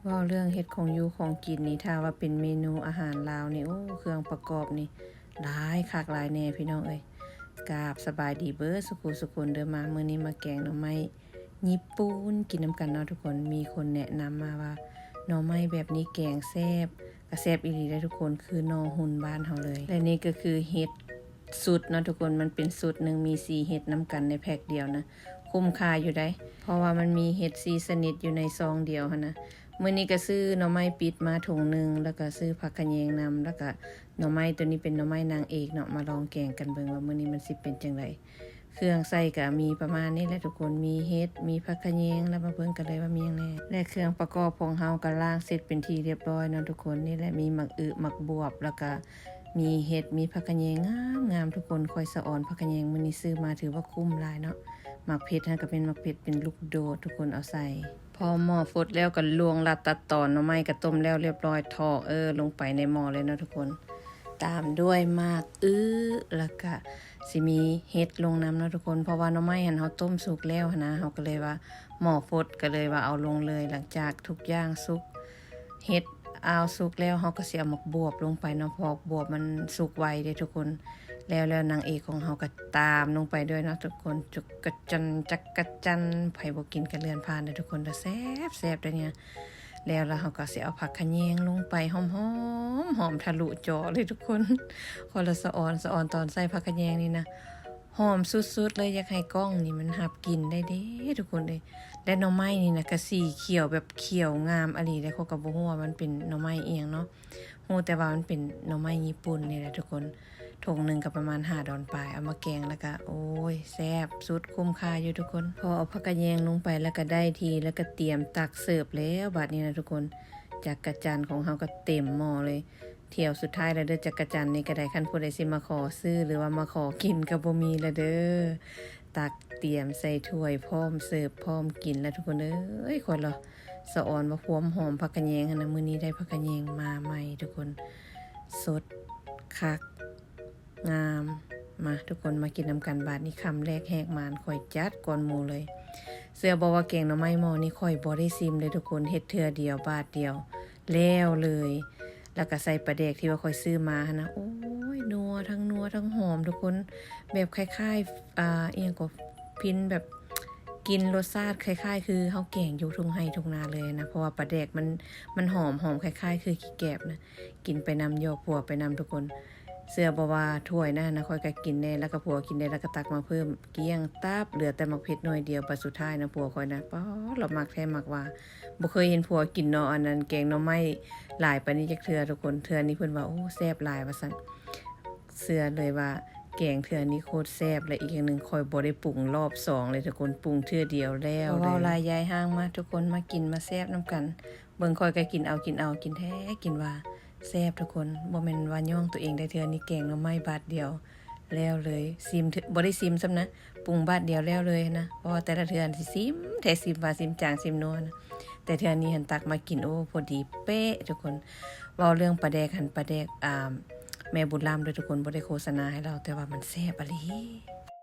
ເວົ້າເລື່ອງເຮັດຂອງຢູ່ຂອງກິນນີ້ ຖ້າວ່າເປັນເມນູອາຫານລາວນີ້ ໂອ້ ເຄື່ອງປະກອບນີ້ຫຼາຍຄັກຫຼາຍແນ່ພີ່ນ້ອງເອີຍ. ກາບສະບາຍດີເບີດສຸຂູສຸຄົນເດີ. ມາມື້ນີ້ມາແກງໜໍ່ໄມ້ຍີ່ປຸ່ນກິນນຳກັນເນາະທຸກຄົນ. ມີຄົນແນະນຳມາວ່າໜໍ່ໄມ້ແບບນີ້ແກງແຊບ, ກະແຊບອີ່ຫຼີເດ້ທຸກຄົນ, ຄືໜໍ່ຮຸ່ນບ້ານເຮົາເລີຍ. ແລະນີ້ກະຄືເຫັດ ຊຸດເນາະທຸກຄົນ, ມັນເປັນຊຸດໜຶ່ງ ມີສີ່ເຫັດນຳກັນໃນແພັກດຽວນະ, ຄຸ້ມຄ່າຢູ່ໃດ໋ ເພາະວ່າມັນມີເຫັດສີ່ຊະນິດຢູ່ໃນຊອງດຽວຫັ້ນນະ. ມື້ນີ້ກະຊື້ໜໍ່ໄມ້ປິດມາຖົງໜຶ່ງ ແລ້ວກະຊື້ຜັກຂະແຍງນຳ ແລ້ວກະໜໍ່ໄມ້ໂຕນີ້ເປັນໜໍ່ໄມ້ນາງເອກເນາະ, ມາລອງແກງກັນເບິ່ງວ່າມື້ນີ້ມັນຊິເປັນຈັ່ງໃດ. ເຄື່ອງໃສ່ກະມີປະມານນີ້ແຫຼະທຸກຄົນ, ມີເຫັດ ມີຜັກຂະແຍງ ແລ້ວມາເບິ່ງກັນເລີຍວ່າມີຫຍັງແນ່. ແລະເຄື່ອງປະກອບຂອງເຮົາກະລ້າງເສັດເປັນທີ່ຮຽບຮ້ອຍເນາະທຸກຄົນ. ນີ້ແຫຼະ ມີໝາກອຶ ໝາກບວບ ແລ້ວກະ ມີເຫັດ ມີຜັກຂະແຍງງາມໆ ທຸກຄົນ. ຂ້ອຍສະອອນຜັກຂະແຍງມື້ນີ້ຊື້ມາຖືວ່າຄຸ້ມຫຼາຍເນາະ. ໝາກເຜັດຫັ້ນກະເປັນໝາກເຜັດເປັນລູກໂດດ ທຸກຄົນເອົາໃສ່. ພໍໝໍ້ຟົດແລ້ວກະລວງລັດຕັດຕອນ, ໜໍ່ໄມ້ກະຕົ້ມແລ້ວຮຽບຮ້ອຍ ຖອກເອີລົງໄປໃນໝໍ້ເລີຍເນາະທຸກຄົນ. ຕາມດ້ວຍໝາກອຶ ແລ້ວກະຊິມີເຫັດລົງນຳເນາະທຸກຄົນ, ເພາະວ່າໜໍ່ໄມ້ຫັ້ນເຮົາຕົ້ມສຸກແລ້ວຫັ້ນນະ, ເຮົາກະເລີຍວ່າໝໍ້ຟົດ ກະເລີຍວ່າເອົາລົງເລີຍ. ຫຼັງຈາກທຸກຢ່າງສຸກ ເຫັດອາວສຸກແລ້ວ ເຮົາກະຊິເອົາໝາກບວບລົງໄປເນາະ, ເພາະໝາກບວບມັນສຸກໄວເດ້ທຸກຄົນ. ແລ້ວ ແລ້ວນາງເອກຂອງເຮົາກະຕາມລົງໄປດ້ວຍເນາະທຸກຄົນ. ຈັກກະຈັນ ຈັກກະຈັນ ໃຜບໍ່ກິນກະເລື່ອນຜ່ານເດີທຸກຄົນເດີ, ແຊບໆ ເດ້ນີ້. ແລ້ວ ແລ້ວເຮົາກະຊິເອົາຜັກຂະແຍງລົງໄປ ຫອມໆ ຫອມທະລຸຈໍເລີຍທຸກຄົນ. ຄົນລະສະອອນ ສະອອນຕອນໃສ່ຜັກຂະແຍງນີ້ນະ ຫອມສຸດໆ ເລີຍ, ຢາກໃຫ້ກ້ອງນີ້ມັນຮັບກິນໄດ້ເດ້ທຸກຄົນເອີຍ. ແລະໜໍ່ໄມ້ນີ້ນະກະສີຂຽວແບບຂຽວງາມອີ່ຫຼີເດ້, ຂ້ອຍກະບໍ່ຮູ້ວ່າມັນເປັນໜໍ່ໄມ້ອີ່ຫຍັງເນາະ, ຮູ້ແຕ່ວ່າມັນເປັນໜໍ່ໄມ້ຍີ່ປຸ່ນນີ້ແຫຼະທຸກຄົນ. ຖົງໜຶ່ງກະປະມານຫ້າດອນປາຍ, ເອົາມາແກງແລ້ວກະ ໂອ້ຍ ແຊບສຸດ ຄຸ້ມຄ່າຢູ່ທຸກຄົນ. ພໍເອົາຜັກຂະແຍງລົງໄປແລ້ວກະໄດ້ທີ່ ແລ້ວກະຕຽມຕັກເສີບແລ້ວບາດນີ້ນະທຸກຄົນ. ຈັກກະຈັນຂອງເຮົາກະເຕັມໝໍ້ເລີຍ. ຖ້ຽວສຸດທ້າຍແລ້ວເດີ ຈັກກະຈັນນີ້ກະໄດ້, ຄັນຜູ້ໃດຊິມາຂໍຊື້ ຫຼືວ່າມາຂໍກິນກະບໍ່ມີແລ້ວເດີ. ຕັກຕຽມໃສ່ຖ້ວຍ ພ້ອມເສີບ ພ້ອມກິນແລ້ວທຸກຄົນເອີຍ. ຂ້ອຍລະສະອອນວ່າຄວາມຫອມຜັກຂະແຍງຫັ້ນນະ, ມື້ນີ້ໄດ້ຜັກຂະແຍງມາໃໝ່ທຸກຄົນ, ສົດຄັກ ງາມ. ມາທຸກຄົນມາກິນນຳກັນບາດນີ້, ຄຳແລກແຫກມານ ຂ້ອຍຈັດກ່ອນໝູ່ເລີຍ. ເຊື່ອບໍ່ວ່າແກງໜໍ່ໄມ້ໝໍ້ນີ້ ຂ້ອຍບໍ່ໄດ້ຊິມເດ້ທຸກຄົນ, ເຮັດເທື່ອດຽວບາດດຽວແລ້ວເລີຍ. ແລ້ວກະໃສ່ປາແດກທີ່ວ່າຂ້ອຍຊື້ມາຫັ້ນນະ, ໂອ້ຍ ນົວ ທັງນົວທັງຫອມທຸກຄົນ, ແບບຄ້າຍໆ ອາ ອີ່ຫຍັງກໍ ຟິນແບບ ກິນລົດຊາດຄ້າຍໆຄືເຮົາແກງຢູ່ທົ່ງໄຮ່ທົ່ງນາເລີຍນະ, ເພາະວ່າປາແດກມັນ ມັນຫອມ ຫອມຄ້າຍໆຄືຂີ້ແກບນະ. ກິນໄປນຳ ຢອກຜົວໄປນຳທຸກຄົນ. ເຊື່ອບໍ່ວ່າຖ້ວຍນັ້ນນະ ຂ້ອຍກະກິນແດ່ ແລ້ວກະຜົວກິນແດ່ ແລ້ວກະຕັກມາເພີ່ມ ກ້ຽງຕັບ ເຫຼືອແຕ່ໝາກເຜັດໜ້ອຍດຽວ. ບາດສຸດທ້າຍນະ ຜົວຂ້ອຍນະ ປາດ ລາວມັກແທ້ມັກວ່າ, ບໍ່ເຄີຍເຫັນຜົວກິນເນາະ ອັນນັ້ນ ແກງໜໍ່ໄມ້ຫຼາຍປານນີ້ຈັກເທື່ອທຸກຄົນ. ເທື່ອນີ້ເພິ່ນວ່າ ໂອ້ ແຊບຫຼາຍວ່າຊັ້ນ. ເຊື່ອເລີຍວ່າແກງເທື່ອນີ້ໂຄດແຊບ ແລະອີກຢ່າງໜຶ່ງ ຂ້ອຍບໍ່ໄດ້ປຸງລອບສອງເລີຍທຸກຄົນ, ປຸງເທື່ອດຽວແລ້ວເລີຍ. ເວົ້າຫຼາຍ ຢາຍຫ່າງມາທຸກຄົນ, ມາກິນມາແຊບນຳກັນ. ເບິ່ງຂ້ອຍກະກິນເອົາ ກິນເອົາ ກິນແທ້ກິນວ່າ ແຊບທຸກຄົນ. ບໍ່ແມ່ນວ່າຍ້ອງໂຕເອງໄດ້, ເທື່ອນີ້ແກງໜໍ່ໄມ້ບາດດຽວແລ້ວເລີຍ. ຊິມ ບໍ່ໄດ້ຊິມຊ້ຳນະ, ປຸງບາດດຽວແລ້ວເລີຍນະ, ເພາະວ່າແຕ່ລະເທື່ອຊິຊິມແທ້ ຊິມວ່າ ຊິມຈາງ ຊິມນົວນະ. ແຕ່ເທື່ອນີ້ຫັ້ນຕັກມາກິນ ໂອ້ ພໍດີເປະທຸກຄົນ. ເວົ້າເລື່ອງປາແດກຫັ້ນ ປາແດກ ອາ ແມ່ບຸນລ້ຳເດີທຸກຄົນ, ບໍ່ໄດ້ໂຄສະນາໃຫ້ລາວ ແຕ່ວ່າມັນແຊບອີ່ຫຼີ.